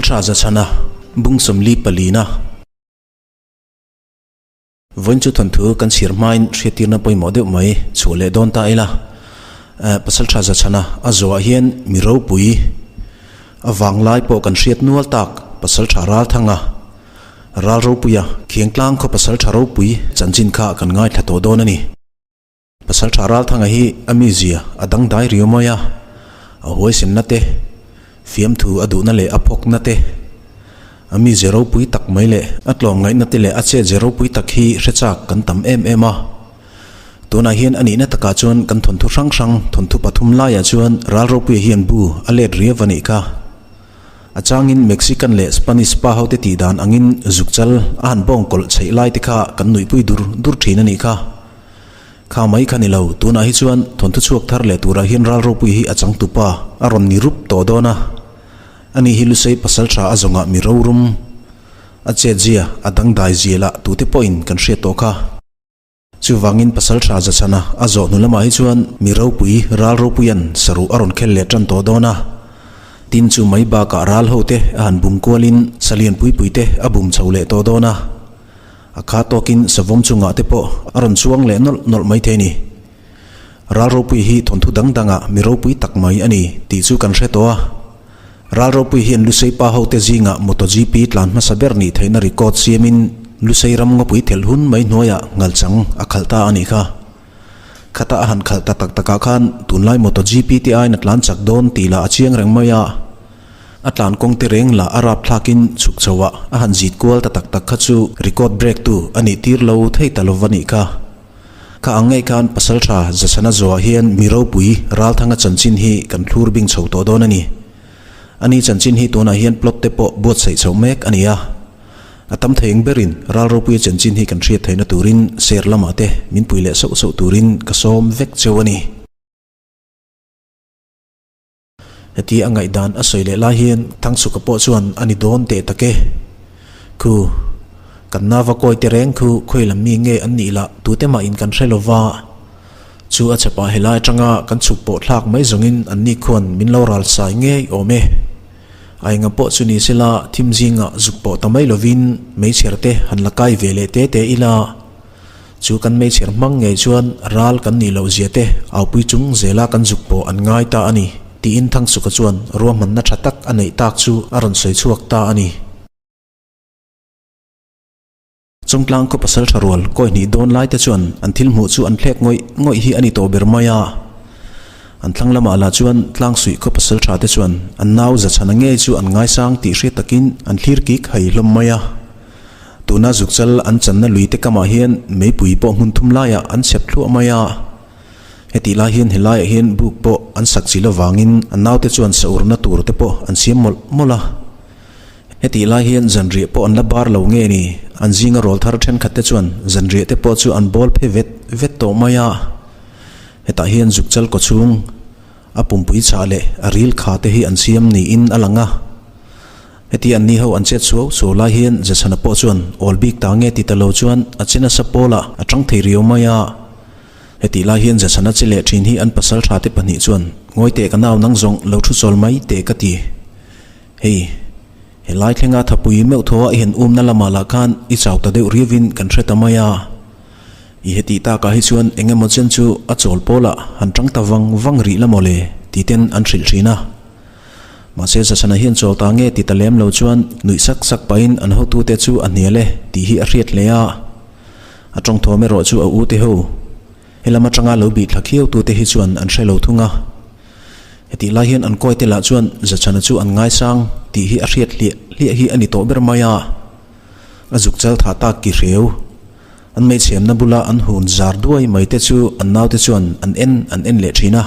Pasaltha Zachhana, Bung 44na. Vawiin chu thawnthu kan chhir hmain hriattirna pawimawh deuh mai chhuah leh dawn ta ila. Pasaltha Zachhana a zawhah hian mi ropui a vanglai pawh kan hriat nual tak Pasaltha Ralthanga, Ral Ropuia, Khiangtlang khaw Pasaltha ropui chanchin kha kan ngaithla tawh dawn a ni. Pasalṭha Ralthanga hi a mizia a dangdai riau mai a, a huaisenna te, fiamthu a duhna leh a phawkna te, a mizia ropui tak mai leh a tlawmngaihna te leh a chetze ropui tak hi hre chak kan tam em em a. Tunah hian a nihna takah chuan kan thawnthu hrang hrang thawnthu pathum laiah chuan Ral Ropuia hian bu a let riau a nih kha. A changin Mexican leh Spanish pa hote tih dan angin zukchal a han bawng kawlh chheih lai te kha kan nuihpui dur dur thin a nih kha. Kha mai kha ni lo, tunah hi chuan thawnthu chhuak thar leh turah hian ral ropui hi a chang tupa a rawn ni rup tawh dawn a. Ani hi Lusei pasal tha a zawngah mi rorum a chetzia a dangdai zia lah tute pawhin kan hriat tawh kha. Chuvangin pasal tha Zachhana a zawh hnu lamah hi chuan mi ropui ral ropuian saruh a rawn khel leh tan tawh dawn a. Tin chu mai bakah ral hote a han bum kualin salian pui puite a bum chho leh tawh dawn a. A kha tawkin savawm chungah te pawh a rawn chuang leh nawlh nawlh mai thei a ni. Ral ropui hi thawnthu dang dangah mi ropui tak mai a ni tih chu kan hre tawh a. Ral ropui hian Lusei pa hote zingah MotoGP tlan hmasa ber nih theihna record siamin Lusei ram ngawpui thelh hun mai hnuaiah ngalchang a khalh ta a nih kha. Khata a han khalh ta tak takah khan tunlai MotoGP te aiin a tlan chak dawn tih lah a chiang reng mai a. A tlan kawng te reng lah a rap thlakin chhuk chho ah a han zit kual ta tak tak kha chu record break tu a nih tir lo thei ta lova nih kha. Kha ang ngei khan Pasaltha Zasana Zoa hian mi ropui Ralthanga chanchin hi kan thlur bing chho tawh dawn a ni. Ani chanchin hi tunah hian plot te pawh buatsaih chho mek a ni a. A tam thei eng berin ral ropuia chanchin hi kan hriat theihna turin ser lamah te min pui leh sauh sauh turin ka sawm vek cheu a ni. Heti a ngaihdan a sawi leh lai hian Thangchhuka pawh chuan a ni dawn teh tak e. Khu, kan nava kawi te reng khu khawi lam mi nge an nih lah tute mah in kan hre lo va. Chu a chhepah helai atanga kan chhuk pawh thlak mai zawngin an ni khuan min lo ral sai ngei awm e. A enga pawh chu ni sela thim zingah zuk pawh ta mai lovin meichher te han la kai ve leh te te ila. Chu kan meichher hmang ngei chuan ral kan nih loh zia te aupui chung zela kan zuk pawh an ngai ta a ni, tiin Thangsuka chuan ruahmanna tha tak a neih tak chu a rawn sawi chhuak ta a ni. Chawngtlang khaw pasal tha rual kawi hnih dawn lai te chuan an thil hmuh chu an thlek ngawih ngawih hi a ni tawh ber mai a. An thlang lamah lah chuan Tlangsuih khaw pasal tha te chuan an nau zachhana ngei chu an ngaisang tih hriat takin an thlir kik hai hlawm mai a. Tuna zukchal an channa lui te kamah hian meipui pawh hmun thum laiah an chhep thluah mai a. Hetih lai hian helaiah hian buk pawh an sak chil avangin an naute chuan sa urna tur te pawh an siam mawlh mawlh a. Hetih lai hian zanriah pawh an la bar lo nge ni, an zinga rawl thar thenkhat te chuan zanriah te pawh chu an bawl phe vet vet tawh mai a. Hetah hian zukchal kawchhung a pumpui chhah leh a ril kha te hi an siam niin a lang a. Heti an ni ho an chet suau suau lai hian Zachhana pawh chuan awl bik ta nge ti ta lo chuan a che nasa pawl ah a tang thei riau mai a. Hetih lai hian Zachhana che leh thin hi an pasal tha te pahnih chuan ngawi teh ka nau nang zawng lo thu chawl mai teh ka ti. Hei, helai thlenga thapui meuh thaw a i han umna lamah lah khan i chau ta deuh riauin kan hre ta mai a. I hetih takah hi chuan eng emaw chen chu a chawl pawl ah han tang ta vang vang rih la maw le ti ten an hrilh thin a. Mahse Zasana hian chawl ta nge ti ta lem lo chuan nuih sak sak pahin an hotute chu a hnial e tih hi a hriat hle a. A tawngthawm erawh chu a u te ho helam atanga lo bih thla khiau tute hi chuan an hre lo thung a. Hetih lai hian an kawi te lah chuan Zachana chu an ngaisang tih hi a hriat hliah hliah hi a ni tawh ber mai a. A zuk chal tha tak ki hreu. An meichhemna bula an hun zar duai mai te chu an naute chuan an en an en leh thin a.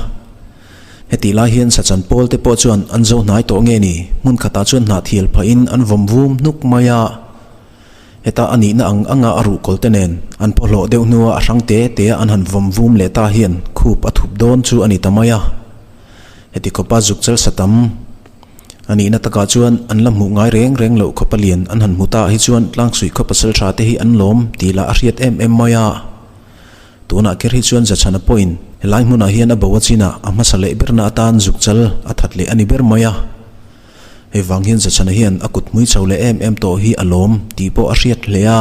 Hetih lai hian sachan pawl te pawh chuan an zo hnai tawh nge ni, hmun khatah chuan hnah thial phahin an vawm vum hnuk mai a. Heta a nihna ang anga a ruhkawl te nen an phaw hlawh deuh hnua a hrang te te a an han vawm vum leh ta hian khup a thup dawn chu a ni ta mai a. Heti khawpa zuk chal sa tam a nihna takah chuan an la hmuh ngai reng reng loh khawpa lian an han hmu ta hi chuan tlangsuih khaw pasal tha te hi an lawm tih lah a hriat em em mai a. Tunah kher hi chuan Zachhana pawhin helai hmunah hian a bo a chinah a hmasa leh berna atan zuk chal a that leh a ni ber mai a. Hei vang hian Zachhana hian a kut hmui chho leh em em tawh hi a lawm tih pawh a hriat hle a.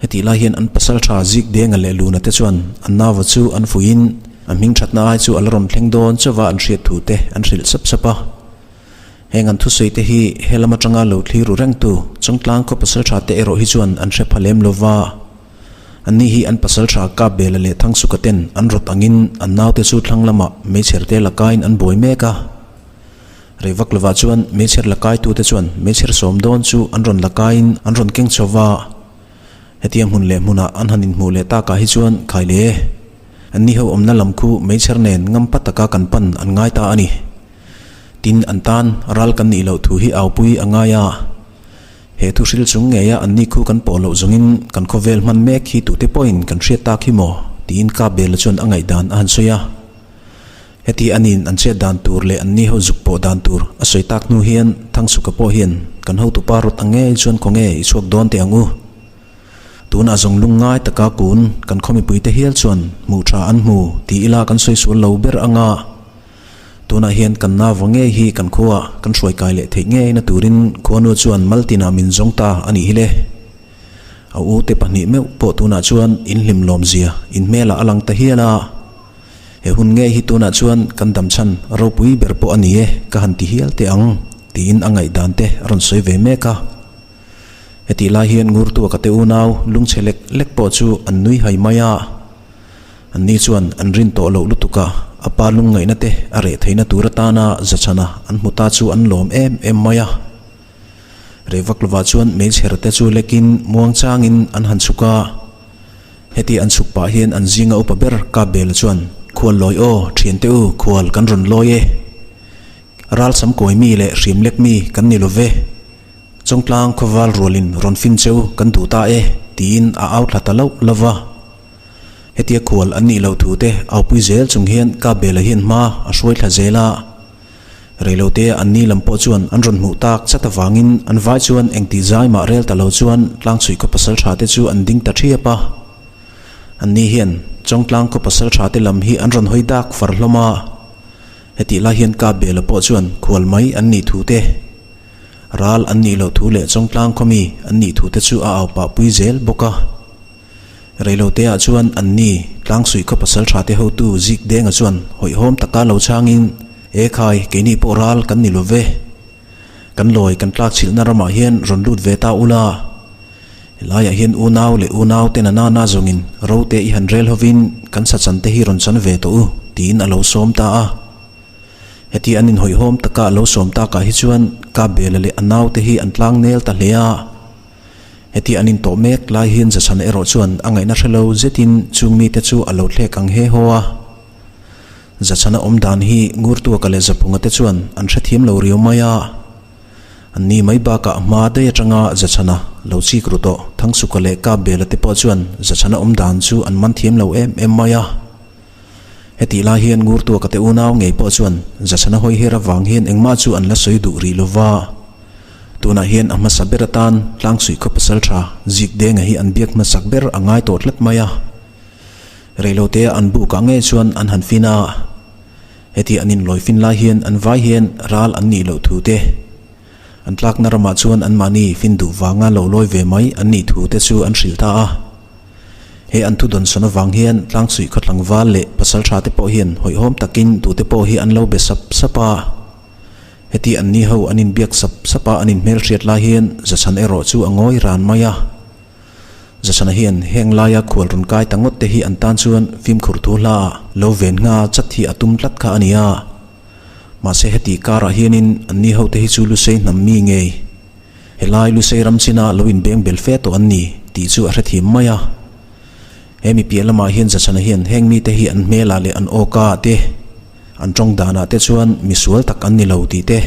Hetih lai hian an pasal tha Zik Denga leh Luna te chuan an nauva chu an fuihin a hming thatna ai chu a la rawn thleng dawn chauva an hriat thu te an hrilh sap sap a. Heng an thusawi te hi he lam atanga lo thlir ru rengtu Chawngtlang khaw pasal tha te erawh hi chuan an hre pha lem lova. Anni hi an pasal tha Kapbela leh Thangsuka ten an rawt angin an naute chu thlang lamah meichher te lakain an buai mek a. Rei vak lovah chuan meichher la kaitute chuan meichher sawm dawn chu an rawn la kaiin an rawn keng chho va. Hetia hmun leh hmunah an han inhmuh leh takah hi chuan khai le. Anni ho awmna lam khu meichher nen ngampa taka kan pan an ngai ta a ni. Tin, an tan ral kan nih loh thu hi aupui a ngai a. He thu hril chung ngeia anni khu kan pawh loh zawngin kan khawvel hman mek hi tute pawhin kan hriat tak hi maw? tiin Kapbela chuan a ngaihdan a han sawi a. Heti anin an chet dan tur leh anni ho zuk pawh dan tur a sawi tak hnu hian Thangsuka pawh hian kan hotupa rawt ang ngei chuan khaw nge i chhuak dawn teh ang u. Tunah zawng lung ngai taka kun kan khaw mipuite hial chuan hmuh tha an hmu ti ila kan sawi sual lo ber anga tunah hian kan nava ngei hi kan khuaah kan hruai kai leh theih ngeina turin khuanu chuan maltinah min zawng ta a nih hi le. A u te pahnih meuh pawh tunah chuan inhlim lawmzia inhmelah a lang ta hial a. He hun ngei hi tunah chuan kan dam chhan ropui ber pawh a ni e, ka han ti hial teh ang, tiin a ngaihdan te a rawn sawi ve mek a. Hetih lai hian Ngurtuaka te unau lungchhe lek lek pawh chu an nui hai mai a. Anni chuan an rin tawh loh lutuk a, a pa lungngaihna te a reh theihna tur atana zachhana an hmu ta chu an lawm em em mai a. Rei vak lovah chuan hmeichher te chu lekin muangchangin an han chhuk a. Heti an chhuk pah hian an zinga upa ber Kapbela chuan, Khual lawi aw, thiante u, khual kan rawn lawi e. Ralsam kawi mi leh hriam lek mi kan ni lo ve. Chawngtlang khawval rualin rawn fin cheu kan duh ta e, tiin a au thla ta loh lo va. Hetia khual an nih loh thu te aupui zel chung hian Kapbela hian hma a hruai thla zel a. Reilote an ni lam pawh chuan an rawn hmuh tak chat avangin an vai chuan engtih zai mah rel ta lo chuan Tlangchhuih khaw pasal tha te chu an ding ta thiap a. An ni hian Chawngtlang khaw pasal tha te lam hi an rawn hawi dak far hlawm a. Hetih lai hian Kapbela pawh chuan khual mai an nih thu te, ral an nih loh thu leh Chawngtlang khaw mi an nih thu te chu a au pah pui zel bawk a. Reiloteah chuan anni Tlangsuih khaw pasal thate hotu Zik Denga chuan hawihhawm taka lo chhangin, E khai, keini pawh ral kan ni lo ve. Kan lawi kan tlak chhilhna ramah hian rawn lut ve ta ula. Helaiah hian unau leh unau ten a nana zawngin rote i han rel hovin kan sachan te hi rawn chan ve tawh u, tiin a lo sawm ta a. Heti an inhawihhawm taka a lo sawm takah hi chuan Kapbela leh a naute hi an tlang nel ta hle a. Heti an intawh mek lai hian Zachhana erawh chuan a ngaihna hre lo zetin chung mite chu a lo thlek ang he haw a. Zachhana awm dan hi Ngurtuaka leh Zaphunga te chuan an hrethiam lo riau mai a. An ni mai bakah hma daih atanga Zachhana lo chik ru tawh Thangsuka leh Kapbela te pawh chuan Zachhana awm dan chu an man thiam lo em em mai a. Hetih lai hian Ngurtuaka te unau ngei pawh chuan Zachhana hawi her avang hian engmah chu an la sawi duh rih lova. Tunah hian a hmasa ber atan Tlangsuih khaw pasal tha Zik Denga hi an biak hmasak ber a ngai tawh tlat mai a. Reilotea an bukah ngei chuan an han fin a. Heti an inlawi fin lai hian an vai hian ral an nih loh thu te, an tlakna ramah chuan anmahni fin duh vanga lo lawi ve mai an nih thu te chu an hrilh ta a. He an thu dawnsawn avang hian Tlangsuih khaw tlangval leh pasal tha te pawh hian hawihhawm takin tute pawh hi an lo be sap sap a. Heti anni ho an inbiak sap sap a, an inhmelhriat lai hian Zachhan erawh chu a ngawi ran mai a. Zachhana hian heng laia khual rawn kai ta ngawt te hi an tan chuan fimkhur thu hla ah lo ven ngha chat hi a tum tlat kha a ni a. Mahse heti karah hianin anni ho te hi chu Lusei hnam mi ngei, helai Lusei ram china lo inbeng bel fe tawh an ni tih chu a hrethiam mai a. He mi piah lamah hian Zachhana hian heng mite hi an hmelah leh an awka ah te, An tawng danah te chuan misual tak an ni lo tih te,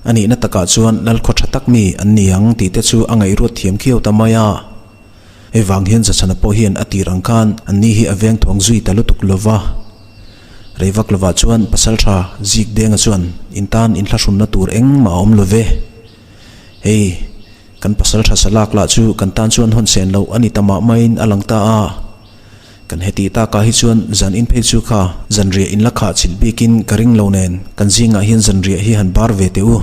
a nihna takah chuan lalkhaw tha tak mi an ni ang tih te chu a ngaihruat thiam khiau ta mai a. Hei vang hian Zachhana pawh hian a tir ang khan an ni hi a veng thawng zui ta lutuk lo va. Rei vak lovah chuan pasal tha Zik Denga chuan in tan inthlahrunna tur engmah a awm lo ve. Hei, kan pasal tha salak lah chu kan tan chuan hawn sen loh a ni ta mah maiin a lang ta a. Kan heti takah hi chuan zan in phei chu kha zanriah in la khah chilh bikin ka ring lo nen kan zingah hian zanriah hi han bar ve teh u.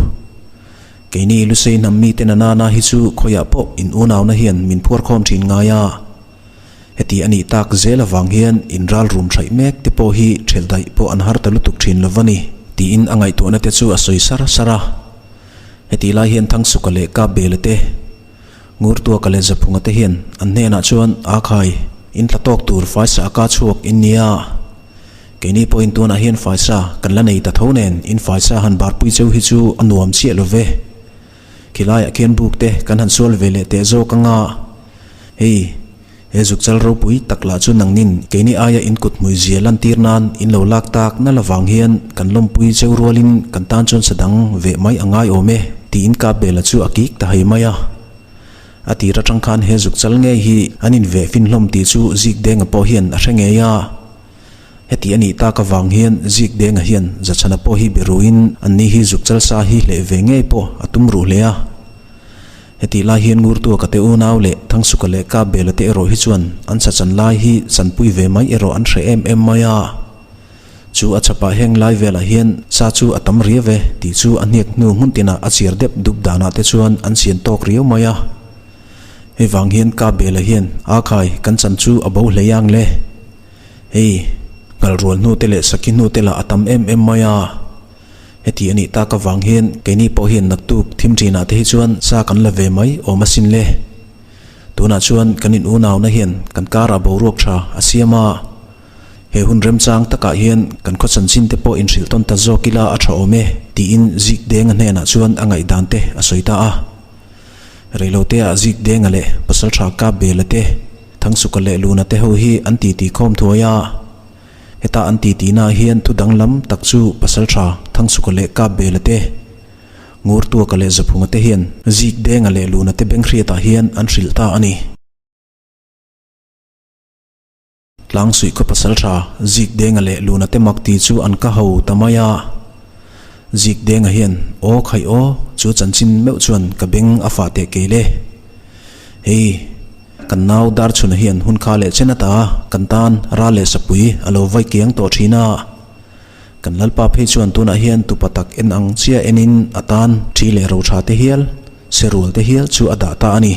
Keini Lusei hnam mite na nana hi chu khawiah pawh in unauna hian min phuar khawm thin ngai a. Heti a nih tak zel avang hian in ral rum thaih mek te pawh hi thelh daih pawh an har ta lutuk thin lo va ni, tiin a ngaihtuahna te chu a sawi sar sar a. Heti lai hian Thangsuka leh Kapbela te, Ngurtuaka leh Zaphunga te hian an hnenah chuan, A khai, in tla tawk tur faisa a ka chhuak in nia. Keini pawhin tunah hian faisa kan la nei ta tho nen in faisa han barpui cheu hi chu a nuam chiah lo ve. Khilaiah khian buk te kan han sual ve leh teh zawk anga, hei, he zukchal ropui tak lah chu nangnin keini aia in kut hmui zia lantir nan in lo lak tak na lavang hian kan lawmpui cheu rualin kan tan chuan sa dang veh mai a ngai awm e, tiin Kapbela chu a kik ta hei mai a. A tir atang khan he zukchal ngei hi an inveh fin hlawm tih chu Zikdenga pawh hian a hre ngei a. Heti a nih tak avang hian Zikdenga hian Zachhana pawh hi be ruhin anni hi zukchal sa hi hleh ve ngei pawh a tum ruh hle a. Hetih lai hian Ngurtuaka te unau leh Thangsuka leh Kapbela te erawh hi chuan an sachan lai hi chanpui ve mai erawh an hreh em em mai a. Chu a chhapah heng lai velah hian sa chu a tam riau e tih chu a hniak hnu hmun tinah a chiar dep dup danah te chuan an chian tawk riau mai a. Hei vang hian Kapbela hian a khai kan chan chu a bo hlei ang le. Hei, ngalrual hnu te leh sakhi hnu te lah a tam em em mai a. Heti a nih tak avang hian keini pawh hian naktuk thim thinah te hi chuan sa kan la ve mai awm asin le. Tunah chuan kan in unauna hian kan karah boruak tha a siam a. He hun remchang takah hian kan khaw chanchin te pawh inhrilh tawn ta zawk ila a tha awm e, tiin Zikdenga hnenah chuan a ngaihdan te a sawi ta a. Reiloteah Zikdenga leh Pasaltha Kapbela te, Thangsuka leh Luna te ho hi an titi khawm thuai a. Heta an titi naah hian thu danglam tak chu Pasaltha Thangsuka leh Kapbela te, Ngurtuaka leh Zaphunga te hian Zikdenga leh Luna te benghriatah hian an hrilh ta a ni. Tlangsuih khaw pasaltha Zikdenga leh Luna te mak ti chu an ka ho ta mai a. Zikdenga hian, Aw khaih aw, chu chanchin meuh chuan ka beng a fah teh kei le. Hei, kan nau Darchhuna hian hun kha leh chen ata kan tan ral leh sapui a lo vai kiang tawh thin a. Kan Lalpa phei chuan tunah hian tupa tak en ang chiah enin a tan thi leh roṭha te hial, serual te hial chu a dah ta a ni.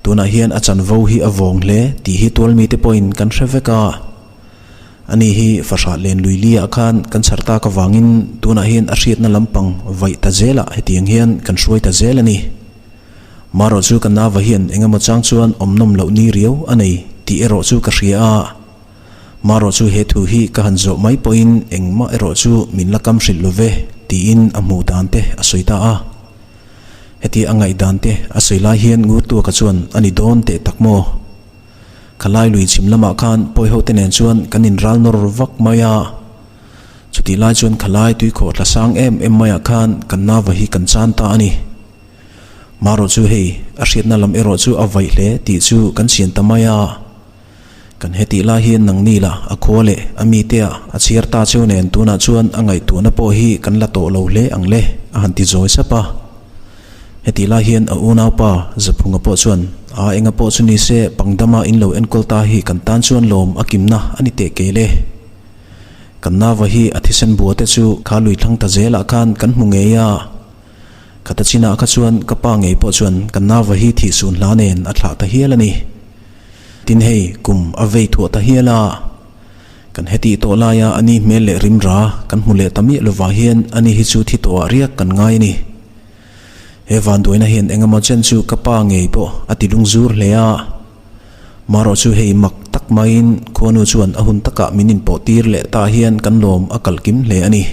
Tunah hian a chanvo hi a vawng hle tih hi tualmite pawhin kan hre vek a. Ani hi fahrah len lui liah khan kan chhar tak avangin tunah hian a hriatna lampang vaih ta zelah hetiang hian kan hruai ta zel a ni. Marawh chu ka nava hian engemaw chang chuan awm nawm loh ni riau a nei tih erawh chu ka hria a. Marawh chu he thu hi ka han zawh mai pawhin engmah erawh chu min la kam hrilh lo ve tiin a hmuh dan te a sawi ta a. Heti a ngaih dan te a sawi lai hian Ngurtuaka chuan a ni dawn teh tak maw? Khalai lui chhim lamah khan pawiho te nen chuan kan inral nawr vak mai a. Chutih lai chuan khalai tuikhawh tla sang em em maiah khan kan nava hi kan chan ta a ni. Marawh chu hei a hriatna lam erawh chu a vaih hle tih chu kan chian ta mai a. Kan hetih lai hian nangni lah a khua leh a mite ah a chhiar ta cheu nen tunah chuan a ngaihtuahna pawh hi kan la tawh lo hle ang le a han ti zawi sap a. Hetih lai hian a unaupa Zaphunga pawh chuan a enga pawh chu ni se pangdama in lo enkawl ta hi kan tan chuan lawm a kimna a ni teh kel e. Kan nava hi a thisen bua te chu kha lui thlang ta zelah khan kan hmu ngei a. Khata chinah kha chuan ka pa ngei pawh chuan kan nava hi thihsun hla nen a thlah ta hial a ni. Tin hei, kum a vei thuah ta hial a, kan hetih tawh laia a ni hmel leh rim ra kan hmu leh ta miah lovah hian a ni hi chu thi tawhah riak kan ngai a ni. He vanduaina hian engemaw chen chu ka pa ngei pawh a ti lungzur hle a. Marawh chu hei mak tak maiin khuanu chuan a hun takah min inpawh tir leh ta hian kan lawm a kalh kim hle a ni.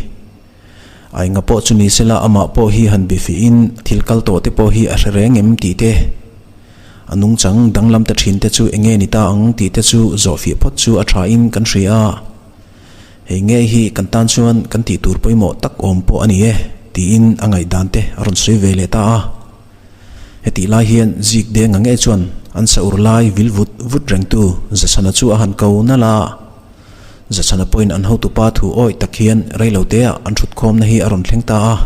A enga pawh chu ni sela amah pawh hi han bifihin thil kal tawh te pawh hi a hre reng em tih te, a nungchang danglam ta thin te chu enge ni ta ang tih te chu zawhfiah phawt chu a tha in kan hria a. Hei ngei hi kan tan chuan kan tih tur pawimawh tak awm pawh a ni e tiin a ngaihdan te a rawn sawi ve leh ta a. Hetih lai hian zik denga ngei chuan an sa ur lai vil vut vut rengtu Zasana chu a han ko nalh a. Zachhana pawhin an hotupa thu awih tak hian reiloteah an thutkhawmna hi a rawn thleng ta a.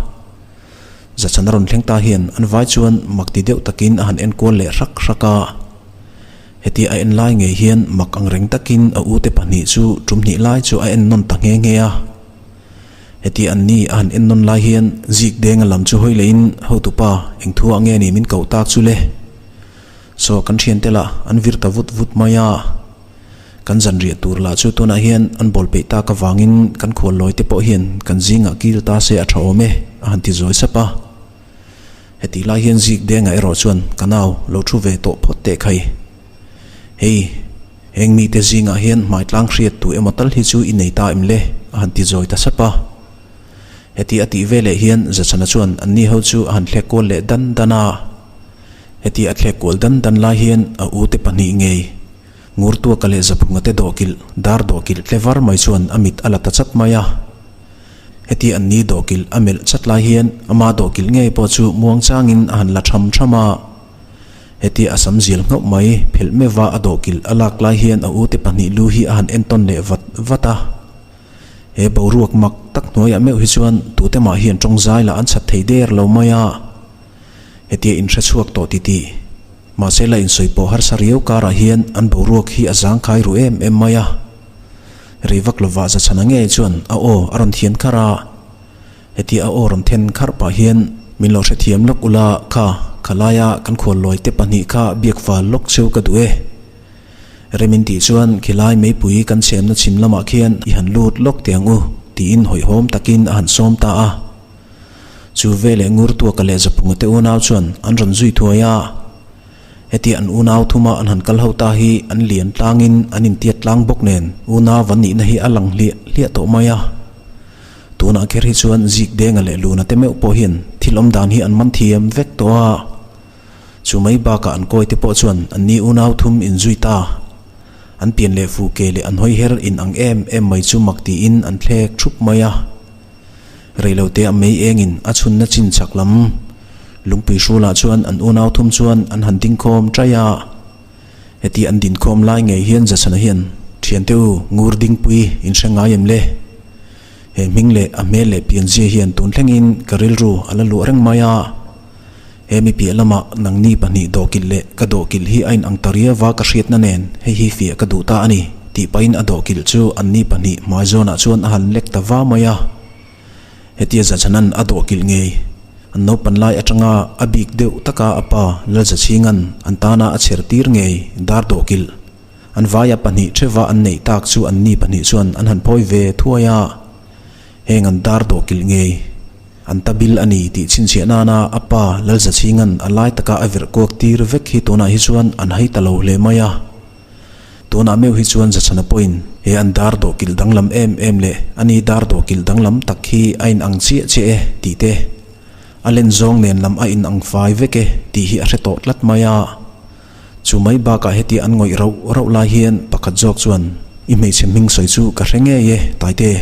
Zachhana rawn thleng ta hian an vai chuan mak ti deuh takin a han enkual leh hrak hrak a. Heti a en lai ngei hian mak ang reng takin a ute pahnih chu tum hnih lai chu a en nawn ta nghe nghe a. Heti an ni a han en nawn lai hian zik denga lam chu hawi lehin hotupa eng thu ah nge ni min koh tak chu le? Saw kan thiante lah an vir ta vut vut mai a. Kan zanriah tur lah chu tunah hian an bawl peih tak avangin kan khual lawi te pawh hian kan zingah kil ta se a tha awm e a han ti zawi sap a. Hetih lai hian zik dengah erawh chuan ka nau lo thu ve tawh phawt teh khai. Hei, heng mite zingah hian hmai tlang hriat tu emaw tal hi chu i nei ta em le? a han ti zawi ta sap a. Heti a tih veleh hian Zachana chuan anni ho chu a han thlek kual leh dan dan a. Heti a thlek kual dan dan lai hian a ute pahnih ngei Ngurtuaka leh Zaphunga te dawhkilh, dar dawhkilh tle var mai chuan a mit a la ta chat mai a. Heti anni dawhkilh a melh chat lai hian ama dawhkilh ngei pawh chu muangchangin a han la tham tham a. Heti a sam zial nghauh mai, phelh meuha a dawhkilh a lak lai hian a ute pahnih lu hi a han entawn leh vat vat a. He boruak mak tak hnuaiah meuh hi chuan tute mah hian tawng zai lah an chhat thei der lo mai a. Hetia inhre chhuak tawh titih. Mahse la insawi pawh harsa riau karah hian an boruak hi a zangkhai ru em em mai a. Rei vak lovah Zachhana ngei chuan a aw a rawn thian kharh a. Hetia a aw rawn then kharh pah hian min lo hrethiam lawk ula kha, khalaia kan khuallawi te pahnih kha biak fal lawk cheu ka duh e. Remin tih chuan khilai meipui kan chhemna chhim lamah khian i han lut lawk teh ang u tiin hawihhawm takin a han sawm ta a. Chu veleh Ngurtuaka leh Zaphunga te unau chuan an rawn zui thuai a. Hetia an unau thuma an han kal ho ta hi an lian tlangin an intiat tlang bawk nen unau an nihna hi a lang hliah hliah tawh mai a. Tunah kher hi chuan zik denga leh luna te meuh pawh hian thil awm dan hi an man thiam vek tawh a. Chu mai bakah an kawi te pawh chuan an ni unau thum inzui ta. An pian leh fuh ke leh an hawi her in ang em em mai chu mak tiin an thlek thup mai a. Reilote a mei engin a chhunna chin chak lam lungpui hrulah chuan an unau thum chuan an han dingkhawm ṭaih a. Heti an dinkhawm lai ngei hian Jasana hian, Thiante u, ngur dingpui in hre ngai em le? He hming leh a hmel leh pianzia hian tun thlengin ka rilru a la luah reng mai a. He mi piah lamah nangni pahnih dawhkilh leh ka dawhkilh hi a inang ta riau a ka hriatna nen hei hi fiah ka duh ta a ni, tih pahin a dawhkilh chu anni pahnih hmai zawnah chuan a han lek ta va mai a. Hetia Zachhanan a dawhkilh ngei. An naupan lai atanga a bik deuh taka a pa Lalzachhinga'n an tana a chher tir ngei dar dawhkilh. An vaia pahnih theuva an neih tak chu anni pahnih chuan an han phawi ve thuai a. Heng an dar dawhkilh ngei. An ta bil a ni tih chhinchhiah nana a pa Lalzachhinga'n a lai taka a virh kuak tir vek hi tunah hi chuan an hai ta lo hle mai a. Tunah meuh hi chuan Zachhana pawhin he an dar dawhkilh danglam em em leh a ni dar dawhkilh danglam tak hi a inang chiah chiah e tih te, a len zawng nen lam a inang fai vek e tih hi a hre tawh tlat mai a. Chu mai bakah hetia an ngawih rauh rauh lai hian pakhat zawk chuan, I hmeichhe hming sawi chu ka hre ngei e, Taite.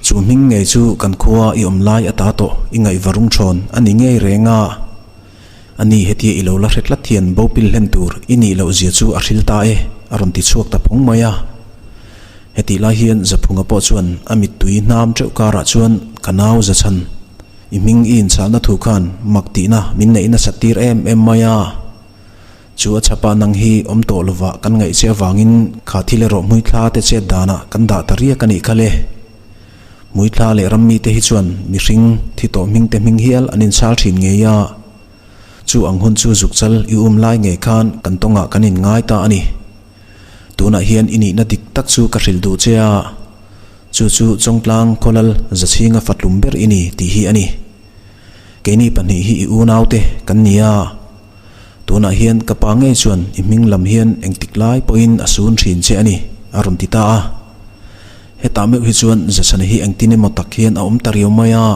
Chu hming ngei chu kan khua i awm lai ata tawh i ngaihva rung thawn a ni ngei reng a. A ni, hetia i lo la hre tlat hian bo pil hlen tur i nih loh zia chu a hril ta e, a rawn ti chhuak ta phawng mai a. Hetih lai hian Zaphunga pawh chuan a mittui hnam teuh karah chuan ka nau Zachhan, i hming i inchhahna thu khan mak tihna min neih nasat tir em em mai a. Chu a chhapah nang hi awm tawh lovah kan ngaih che avangin kha thil erawh hmuithla te chet danah kan dah ta riak a nih kha le. Hmuithla leh rammite hi chuan mihring thi tawh hmingte hming hial an inchhal thin ngei a. Chu ang hun chu zukchal i um lai ngei khan kan tawngah kan inngai ta a ni. Tunah hian i nihna dik tak chu ka hrilh duh che a, chu chu Chawngtlang Khawlal Zachhinga fatlum ber i ni tih hi a ni. Keini pahnih hi i unaute kan ni a. Tunah hian ka pa ngei chuan i hming lam hian engtik lai pawhin a sun thin che a ni, a rawn ti ta a. Hetah meuh hi chuan Zasana hi engtin emaw tak hian a awm ta riau mai a.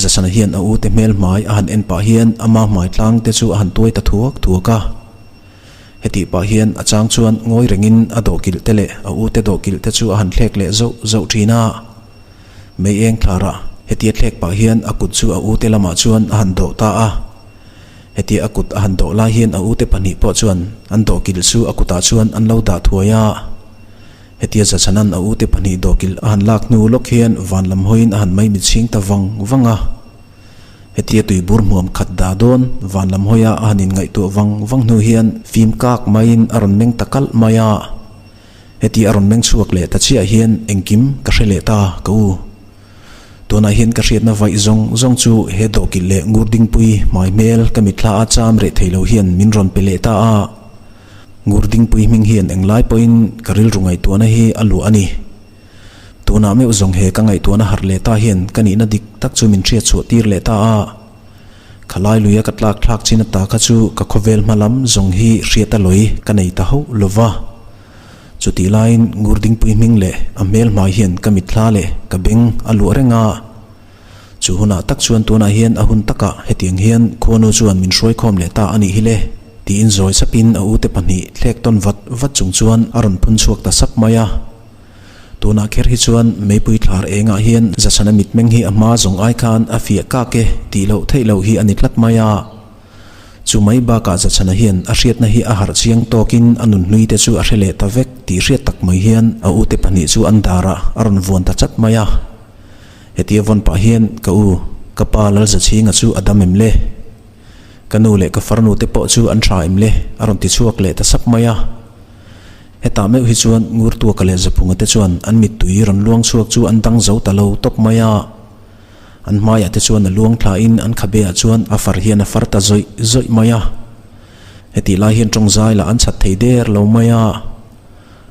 Zasana hian a ute hmel hmai a han en pah hian ama hmai tlang te chu a han tuai ta thuak thuak a. Hetih pah hian a chang chuan ngawi rengin a dawhkilh te leh a ute dawhkilh te chu a han thlek leh zauh zauh thin a. Mei eng thlarah hetia thlek pah hian a kut chu a ute lamah chuan a han dawh ta a. Hetia a kut a han dawh lai hian a ute pahnih pawh chuan an dawhkilh chu a kutah chuan an lo dah thuai a. Hetia Zachhanan a ute pahnih dawhkilh a han lak hnu lawk hian van lam hawiin a han maimit chhing ta vang vang a. Hetia tuibur hmuam khat dah dawn van lam hawia a han inngaihtuah vang vang hnu hian fim kak maiin a rawn meng ta kalh mai a. Hetia a rawn meng chhuak leh ta chiah hian engkim ka hre leh ta ka u. Tunah hian ka hriatna vaih zawng zawng chu he dawhkilh leh Ngurdingpui hmai hmel ka mitthla a cham reh thei lo hian min rawn pe leh ta a. Ngurdingpui hming hian englai pawhin ka rilru ngaihtuahna hi a luah a ni. Tunah meuh zawng he ka ngaihtuahna harh leh ta hian ka nihna dik tak chu min hriat chhuah tir leh ta a. Khalai luia ka tlak thlak chin ata kha chu ka khawvel hma lam zawng hi hriat a lawi ka nei ta hauh lo va. Chutih laiin Ngurdingpui hming leh a hmel hmai hian ka mitthla leh ka beng a luah reng a. Chu hunah tak chuan tunah hian a hun takah hetiang hian khuanu chuan min hruaikhawm leh ta a nih hi le tiin zawi sapin a ute pahnih thlek tawn vat vat chung chuan a rawn phun chhuak ta sap mai a. Tunah kher hi chuan meipui thlar engah hian Zachhana mitmeng hi a hma zawng ai khan a fiah kak e tih loh theih loh hi a ni tlat mai a. Chu mai bakah Zachhana hian a hriatna hi a harh chiang tawkin a nunhlui te chu a hre leh ta vek tih hriat tak mai hian a ute pahnih chu an darah a rawn vuan ta chat mai a. Hetia vawn pah hian ka u, ka pa Lalzachhinga chu a dam em le? Ka nu leh ka farnu te pawh chu an tha em le? a rawn ti chhuak leh ta sap mai a. Hetah meuh hi chuan Ngurtuaka leh Zaphunga te chuan an mittui rawn luang chhuak chu an dang zo ta lo tawp mai a. An hmaiah te chuan a luang thlain an khabe ah chuan a far hian a far ta zawih zawih mai a. Hetih lai hian tawngzai lah an chhat thei der lo mai a.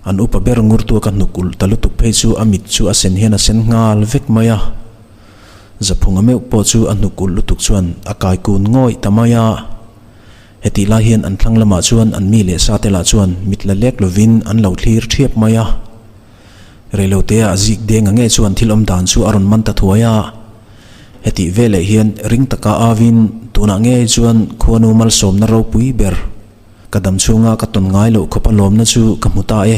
An upa ber Ngurtuaka hnuk ulh ta lutuk phei chu a mit chu a sen hian a sen nghal vek mai a. Zaphunga meuh pawh chu a hnuk ulh lutuk chuan a kai kun ngawih ta mai a. Hetih lai hian an thlang lamah chuan an mi leh sa te lah chuan mit la lek lovin an lo thlir thiap mai a. Reilotea a zik deng ang nge chuan thil awm dan chu a rawn man ta thuai a. Hetih veleh hian ring taka avin tunah ngei chuan khuanu malsawmna ropui ber ka dam chhunga ka tawn ngai loh khawp a lawmna chu ka hmu ta e.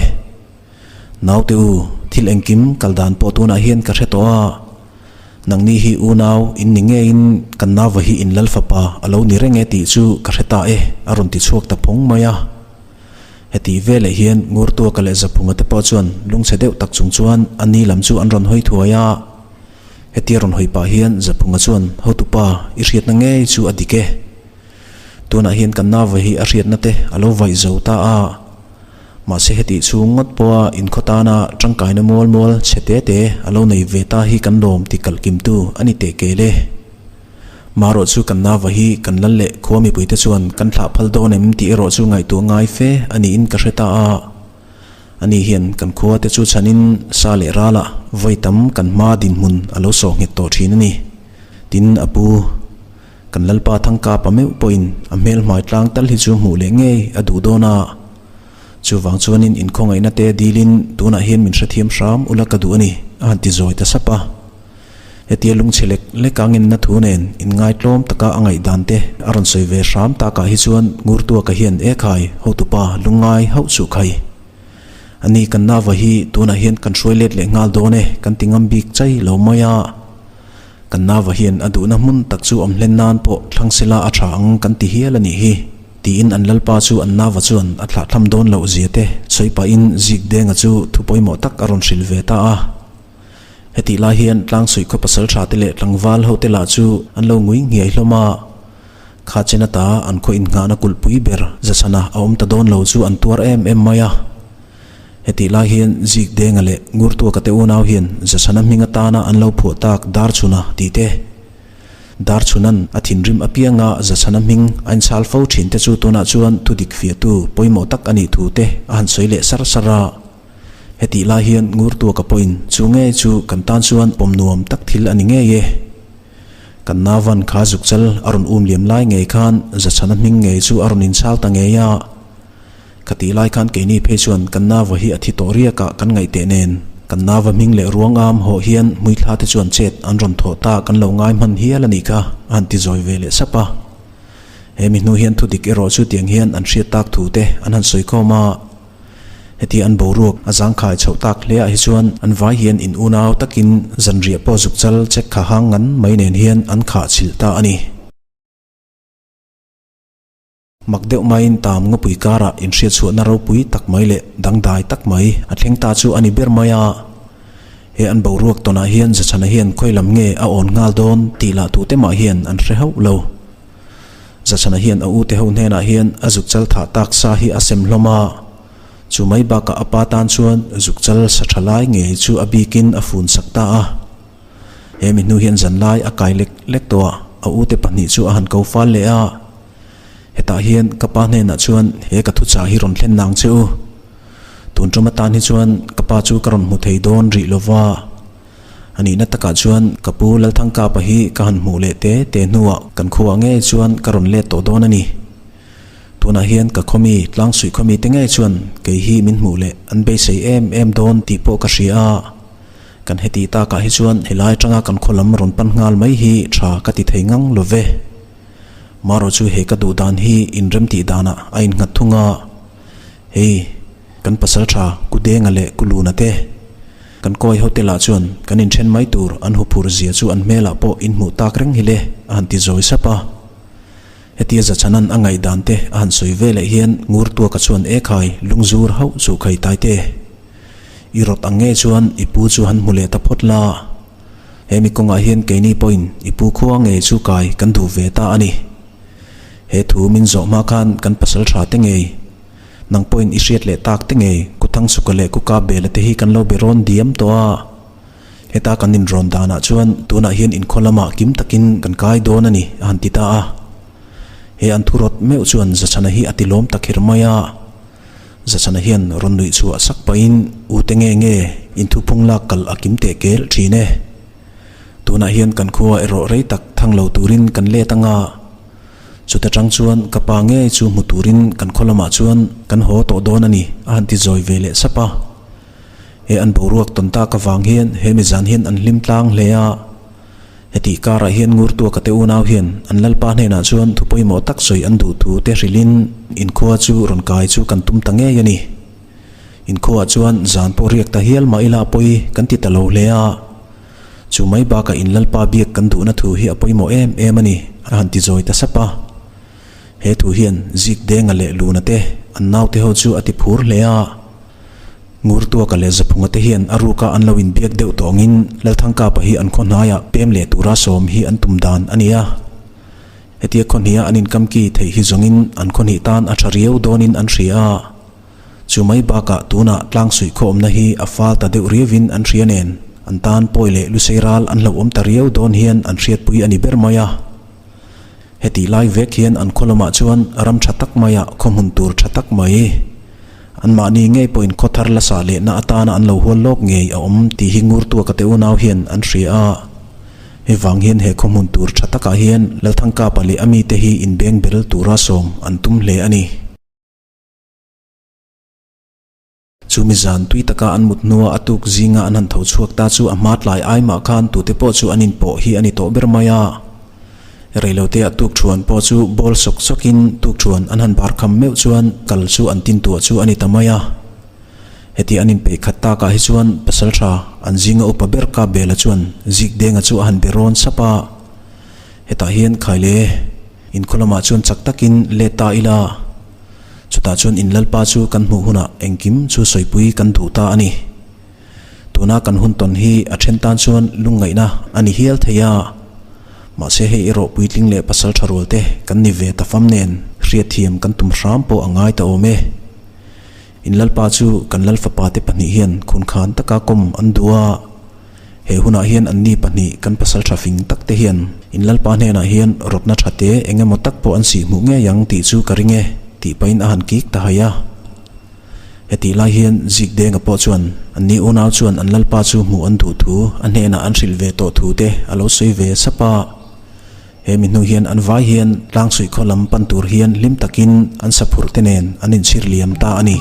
Naute u, thil engkim kal dan pawh tunah hian ka hre tawh a. Nangni hi unau in ni ngeiin kan nauva hi in lal fapa a lo ni reng e tih chu ka hre ta e, a rawn ti chhuak ta phawng mai a. Heti veleh hian Ngurtuaka leh Zaphunga te pawh chuan lungchhe deuh tak chung chuan a ni lam chu an rawn hawi thuai a. Hetia rawn hawi pah hian Zaphunga chuan, Hotupa, i hriatna ngei chu a dik e. Tunah hian kan nauva hi a hriatna te a lo vaih zo ta a. Mahse hetih chhung ngawt pawha inkhaw tana tangkaina mual mual chhe te te a lo nei ve ta hi kan lawm ti kalh kimtu a ni teh kel e. Marawh chu kan nauva hi kan lal leh khua mipuite chuan kan thlah phal dawn em tih erawh chu ngaihtuah ngai fe a niin ka hre ta a. Ani hian kan khua te chu chhanin sa leh ralah vawi tam kan hma dinhmun a lo sawh nghet tawh thin a ni. Tin, a pu. Kan Lalpa Thangkapa meuh pawhin a hmel hmai tlang tal hi chu hmuh leh ngei a duh dawn a. Chuvang chuanin inkhawngaihna te dilin tunah hian min hrethiam hram ula ka duh a ni, a han ti zawi ta sap a. Hetia lungchhe lek lek a ngenna thu nen inngaitlawm taka a ngaihdan te a rawn sawi ve hram takah hi chuan Ngurtuaka hian e khai, hotupa lungngai hauh suh khai. Ani kan nava hi tunah hian kan hruai let leh nghal dawn e kan ti ngam bik chai lo mai a. Kan nauva hian a duhna hmun tak chu awm hlen nan pawh thlang sela a tha ang kan ti hial a nih hi, tiin an lalpa chu an nauva chuan a thlahthlam dawn loh zia te sawi pahin Zikdenga chu thu pawimawh tak a rawn hrilh ve ta a. Hetih lai hian Tlangsuih khaw pasal tha te leh tlangval ho te lah chu an lo ngui nghiai hlawm a. Kha chen ata an khaw innghahna kulhpui ber Zachhana a awm ta dawn lo chu an tuar em em mai a. Hetih lai hian Zikdenga leh Ngurtuaka te unau hian Zachhana hming atana an lo phuah tak Darchhuna tih te, Darchhuna'n a thinrim apianga Zachhana hming a inchhal fo thin te chu tunah chuan thudik fiahtu pawimawh tak a nih thu te a han sawi leh sar sar a. Hetih lai hian Ngurtuaka pawhin chu ngei chu kan tan chuan pawm nuam tak thil a ni ngei e. Kan nauvan kha zukchal a rawn um liam lai ngei khan Zachhana hming ngei chu a rawn inchhal ta ngei a. Ka tih lai khan keini phei chuan kan nauva hi a thi tawh riak ah kan ngaih teh nen, kan nauva hming leh ruang am hawh hian hmuithla te chuan chet an rawn thawh ta kan lo ngai hman hial a nih kha a han ti zawi ve leh sap a. He mi hnu hian thudik erawh chu tiang hian an hriat tak thu te an han sawi khawm a. Heti an boruak a zangkhai chhoh tak hle ah hi chuan an vai hian in unau takin zanriah pawh zukchal chek kha hang ngan mai nen hian an khah chhilh ta a ni. Mak deuh maiin tam ngawpui karah inhriatchhuahna ropui tak mai leh dangdai tak mai a thleng ta chu a ni ber mai a. He an boruak tawnah hian Zachhana hian khawi lam nge a awn nghal dawn tih lah tute mah hian an hre hauh lo. Zachhana hian a ute ho hnenah hian a zukchal thah tak sa hi a sem hlawm a. Chu mai bakah a pa tan chuan zukchal sa tha lai ngei chu a bikin a fun sak ta a. He mi hnu hian zanlai a kai lek lek tawh a, a ute pahnih chu a han ko fal leh a. Hetah hian ka pa hnenah chuan he ka thuchah hi rawn thlen nang che u. Tun tum atan hi chuan ka pa chu ka rawn hmu thei dawn rih lo va. A nihna takah chuan ka pu Lalthangkapa hi ka han hmuh leh te te hnuah kan khuaah ngei chuan ka rawn let tawh dawn a ni. Tunah hian ka khawmi, tlangsuih khawmi te ngei chuan kei hi min hmuh leh an beisei em em dawn tih pawh ka hria a. Kan heti takah hi chuan helai atanga kan khaw lam rawn pan nghal mai hi tha ka ti thei ngang lo ve. Marawh chu he ka duh dan hi inrem tih danah a innghat thung a. Hei, kan pasal tha Kudenga leh Kuluna te, kan kawi hote lah chuan kan inthen mai tur an huphur zia chu an hmelah pawh inhmuh tak reng hi le a han ti zawi sap a. Hetia Zachhanan a ngaihdan te a han sawi ve leh hian Ngurtuaka chuan Ekhai lungzur hauh chu khai tai te. I rawt ang nge chuan i pu chu han hmu leh ta phawt la. He mi kawngah hian keini pawhin i pu khua ngei chu kai kan duh ve ta a ni. He thu min zawh hma khan kan pasal tha te ngei, nang pawhin i hriat leh tak te ngei Kuthangsuka leh Kukabela te hi kan lo be rawn diam tawh a. Heta kan inrawn danah chuan tunah hian inkhaw lamah kim takin kan kai dawn a ni, a han ti ta a. He an thu rawt meuh chuan Zachhana hi a ti lawm ta kher mai a. Zachhana hian rawn nuih chhuah sak pahin, U te nge nge, inthuphung lak kal a kim teh kel thin e. Tunah hian kan khua erawh rei tak thang lo turin kan let anga. Chuta tang chuan ka pa ngei chu hmu turin kan khaw lamah chuan kan haw tawh dawn a ni, a han ti zawi ve leh sap a. He an boruak tawn tak avang hian he mi zan hian an hlim tlang hle a. Hetih karah hian Ngurtuaka te unau hian an lalpa hnenah chuan thu pawimawh tak sawi an duh thu te hrilhin inkhua chu rawn kai chu kan tum ta ngei a ni. Inkhuaah chuan zan pawh riak ta hial mah ila pawi kan ti ta lo hle a. Chu mai bakah in lalpa biak kan duhna thu hi a pawimawh em em a ni, a han ti zawi ta sap a. He thu hian Zikdenga leh Luna te an naute ho chu a ti phur hle a. Ngurtuaka leh Zaphunga te hian a ruka an lo inbiak deuh tawngin Lalthangkapa hi an khaw hnaiah pem leh tura sawm hi an tum dan a ni a. Hetia khaw hniha an inkamki theih hi zawngin an khaw hnih tan a tha riau dawnin an hria a. Chu mai bakah tunah tlangsuih khaw awmna hi a fal ta deuh riauin an hria nen an tan pawi leh lusei ral an hlauhawm ta riau dawn hian an hriatpui a ni ber mai a. Hetih lai vek hian an khaw lamah chuan ram tha tak maiah khaw hmun tur tha tak mai, anmahni ngei pawhin khaw thar la sah lehna atana an lo hual lawk ngei a awm tih hi Ngurtuaka te unau hian an hria a. Hei vang hian he khaw hmun tur tha takah hian Lalthangkapa leh a mite hi inbeng bel tura sawm an tum hle a ni. Chumi zan tui taka an mut hnua a tuk zinga an han tho chhuak ta chu a hma tlai ai mah khan tute pawh chu an inpawh hi a ni tawh ber mai a. Reilote a tuk thuan pawh chu bawl sawk sawkin tuk thuan an han bar kham meuh chuan kal chu an tin tuah chu a ni ta mai a. Heti an inpeih khat takah hi chuan pasaltha an zinga upa ber kap bela chuan Zikdenga chu a han be rawn sap a. Hetah hian khaile Inkhaw lamah chuan chak takin let ta ila, chutah chuan in Lalpa chu kan hmuh hunah engkim chu sawipui kan duh ta a ni. Tuna kan hun tawn hi a then tan chuan lungngaihna a ni hial thei a, mahse hei erawh puitling leh pasal tha rual te kan ni ve ta fam nen hriatthiam kan tum hram pawh a ngai ta awm e. In Lalpa chu kan Lalfapa te pahnih hian khunkhan taka kawm an duh a. He hunah hian anni pahnih kan pasal tha fing tak te hian in Lalpa hnenah hian rawtna tha te eng emaw tak pawh an sih hmuh ngei ang tih chu ka ring e tih pahin a han kik ta hai a. Hetih lai hian Zikdenga pawh chuan anni unau chuan an Lalpa chu hmuh an duh thu a hnenah an hrilh ve tawh thu te a lo sawi ve sap a. He mi hnu hian an vai hian tlangsuih khaw lam pan tur hian hlim takin an saphurh te nen an inchhir liam ta a ni.